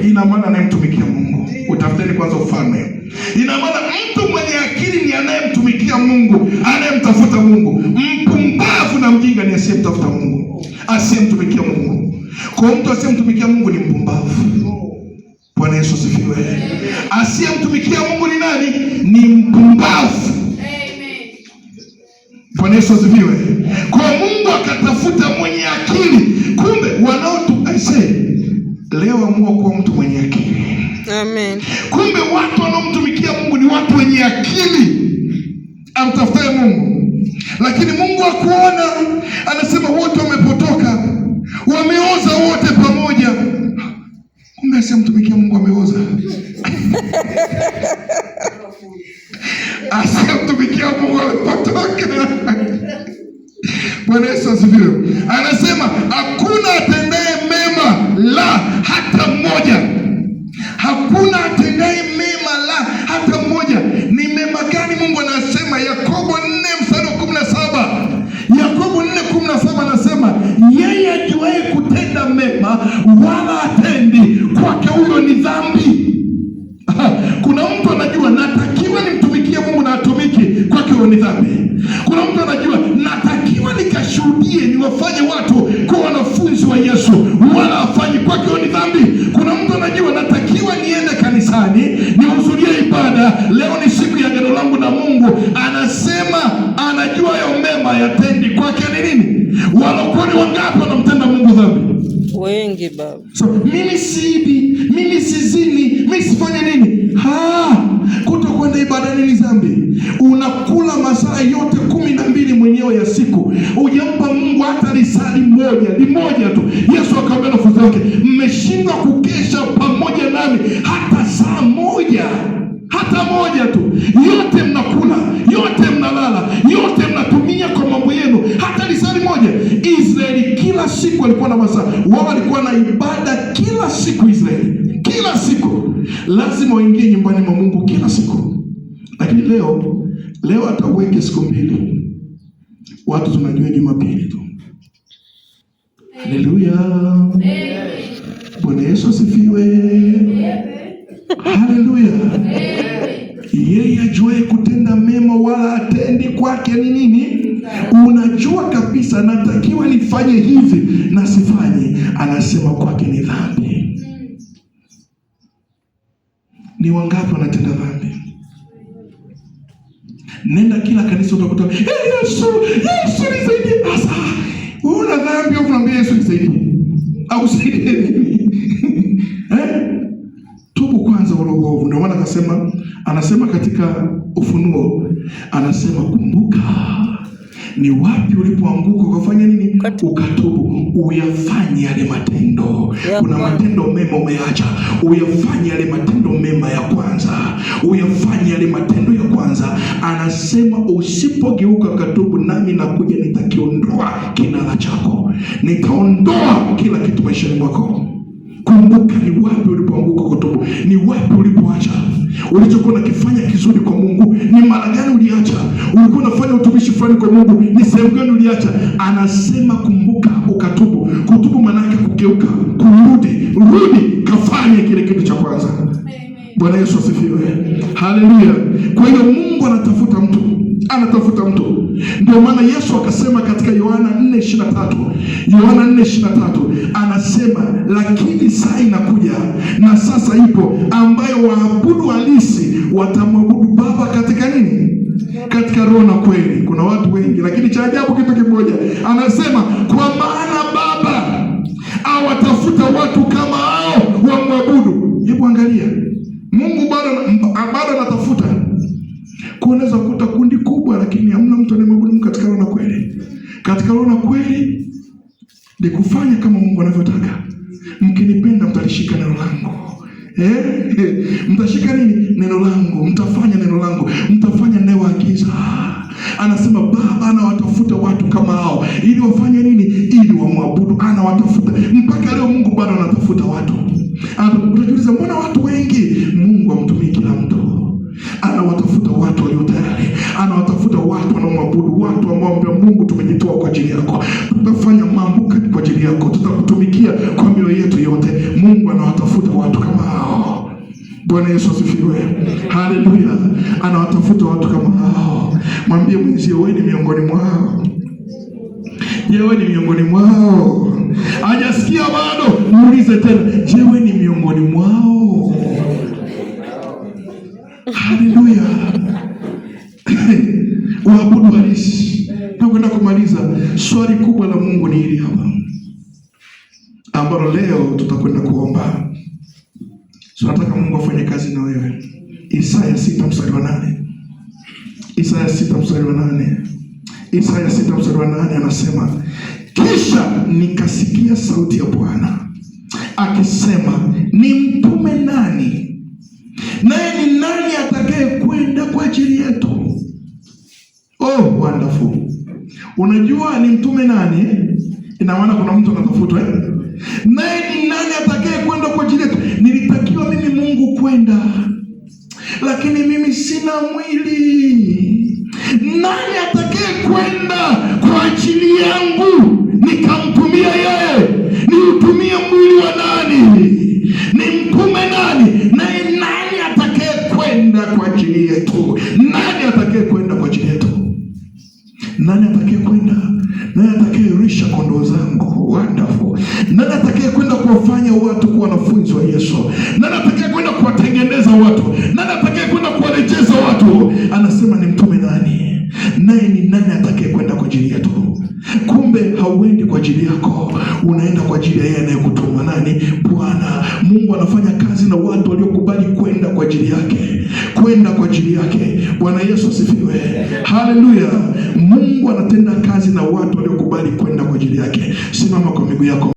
Ina maana anayemtumikia Mungu. Utafuteni kwanza ufalme. Ina maana mtu mwenye akili ni anayemtumikia Mungu, anayemtafuta Mungu. Mpumbavu na mjinga ni asiyemtafuta Mungu, asiyemtumikia Mungu. Kwa mtu asiyemtumikia Mungu ni mpumbavu. Bwana Yesu asifiwe. Asiyemtumikia Mungu ni nani? Ni mpumbavu. Bwana Yesu asifiwe. Kwa Mungu akatafuta mwenye akili, kumbe wanaotu aisee, leo amua kuwa mtu mwenye akili. Amen. Kumbe watu wanaomtumikia Mungu ni watu wenye akili, amtafutaye Mungu. Lakini Mungu akuona, anasema wote wamepotoka, wameoza wote pamoja. Kumbe asiyemtumikia Mungu ameoza. Asiyemtumikia Mungu amepotoka. Bwana Yesu asifiwe. Anasema hakuna atendaye mema la hata mmoja. Hakuna atendaye mema la hata mmoja. Ni mema gani Mungu anasema? Yakobo 4 mstari wa 17. Yakobo 4:17 anasema yeye ajuaye kutenda mema wala atendi, kwake huyo ni dhambi. Kuna mtu anajua natakiwa nimtumikie Mungu na atumiki, kwake huyo ni dhambi. Kuna mtu anajua natakiwa nikashuhudie, niwafanye watu kuwa wanafunzi wa Yesu, wala afanyi, kwake huyo ni dhambi. Kuna mtu anajua natakiwa niende kanisani nihudhurie ibada, leo ni siku ya agano langu na Mungu, anasema anajua hayo mema yatendi, kwake ni nini? Walokole wangapi wanamtenda Mungu dhambi? Wengi baba. So, mimi siibi, mimi sizini, mimi sifanye nini? Ha, kutokwenda ibadani ni dhambi. Unakula masaa yote 12 mwenyewe ya siku, hujampa Mungu hata lisali moja, limoja tu. Yesu akamwambia wanafunzi wake, mmeshindwa kukesha pamoja nami hata saa moja, hata moja tu. Yote mnakula, yote mnalala, yote mnatumia kwa mambo yenu, hata lisali moja. Israeli kila siku walikuwa na masaa wao, walikuwa na ibada kila siku. Israeli kila siku lazima waingie nyumbani mwa Mungu kila siku, lakini leo hata uweke siku mbili, watu tunajua Jumapili tu. Haleluya, Bwana Yesu asifiwe. Haleluya. Yeye ajuaye kutenda mema wala atendi, kwake ni nini? Unajua kabisa natakiwa nifanye hivi na sifanye, anasema kwake ni dhambi. Ni wangapi wanatenda dhambi? Nenda kila kanisa utakuta hey, Yesu, Yesu nisaidie. Sasa una dhambi au unaambia Yesu nisaidie? Au saidie nini? Eh? Tubu kwanza ule uovu. Ndio maana akasema, anasema katika Ufunuo, anasema kumbuka ni wapi ulipoanguka ukafanya nini? Ukatubu, uyafanye yale matendo. Kuna matendo mema umeacha, uyafanye yale matendo mema ya kwanza, uyafanye yale matendo ya kwanza. Anasema usipogeuka katubu, nami nakuja nitakiondoa kinara chako, nitaondoa kila kitu maishani mwako. Kumbuka ni wapi ulipoanguka kutubu, ni wapi ulipoacha ulichokuwa unakifanya kizuri kwa Mungu, ni mara gani uliacha? Ulikuwa unafanya utumishi fulani kwa Mungu, ni sehemu gani uliacha? Anasema kumbuka ukatubu. Kutubu maana yake kugeuka, kurudi, rudi kafanye kile kitu cha kwanza. Bwana Yesu asifiwe, haleluya. Kwa hiyo Mungu anatafuta mtu, anatafuta mtu. Ndio maana Yesu akasema katika Yohana 4:23, Yohana 4:23 anasema, lakini saa inakuja na sasa ipo, ambayo waabudu halisi watamwabudu Baba katika nini? Katika roho na kweli. Kuna watu wengi, lakini cha ajabu kitu kimoja, anasema kwa maana Baba awatafuta watu kama hao wamwabudu. Hebu angalia, Mungu bado anatafuta. Unaweza kukuta kundi kubwa, lakini hamna mtu anayemwabudu Mungu katika roho na kweli. Katika roho na kweli ni kufanya kama Mungu anavyotaka. Mkinipenda mtalishika neno langu. Mtashika nini? Neno langu, mtafanya neno langu, mtafanya ninayoagiza. Anasema Baba anawatafuta watu kama hao ili wafanye nini? Ili wamwabudu. Anawatafuta mpaka leo, Mungu bado anatafuta watu. Utajiuliza, mbona watu wengi? Mungu amtumii kila mtu. Anawatafuta watu walio tayari, anawatafuta watu wanaomwabudu, watu ambao wamwambia Mungu, tumejitoa kwa ajili yako, tutafanya mambo kwa kwa ajili yako, tutakutumikia kwa mioyo yetu yote. Mungu anawatafuta watu kama hao. Bwana Yesu asifiwe, haleluya. Anawatafuta watu kama hao. Mwambie mwenzio, wewe ni miongoni mwao. Je, wewe ni miongoni mwao? Hajasikia bado, muulize tena, je, wewe ni miongoni mwao? Haleluya. Uabudu halisi. Na kwenda kumaliza, swali kubwa la Mungu ni hili hapa ambalo leo tutakwenda kuomba. So nataka Mungu afanye kazi na wewe. Isaya 6 mstari wa 8. Isaya 6 mstari wa 8. Isaya 6 mstari wa 8 anasema, kisha nikasikia sauti ya Bwana akisema, nimtume nani? Naye ni nani atakaye kwenda kwa ajili yetu? Oh, wonderful. Unajua ni mtume nani? Ina maana kuna mtu anatafutwa eh? Naye ni nani atakaye kwenda kwa ajili yetu? Nilitakiwa mimi Mungu kwenda, lakini mimi sina mwili. Nani atakaye kwenda kwa ajili yangu nikamtumia yeye? Niutumie mwili wa nani? Nimtume nani? Naye nani atakaye kwenda kwa ajili yetu? Nani atakaye kwenda kwa ajili yetu? Nani atakaye kwenda? Nani atakayerisha kondoo zangu? Wonderful. Nani atakaye kwenda kuwafanya watu kuwa wanafunzi wa Yesu? Nani atakaye kwenda kuwatengeneza watu? Nani atakaye kwenda kuwarejeza watu? Anasema ni mtume nani? Naye ni nani atakaye kwenda kwa ajili yetu? Kumbe hauendi kwa ajili yako, unaenda kwa ajili ya yeye anayekutuma. Nani? Bwana Mungu anafanya kazi na watu waliokubali kwenda kwa ajili yake, kwenda kwa ajili yake. Bwana Yesu asifiwe, haleluya. Mungu anatenda kazi na watu waliokubali kwenda kwa ajili yake. Simama kwa miguu yako.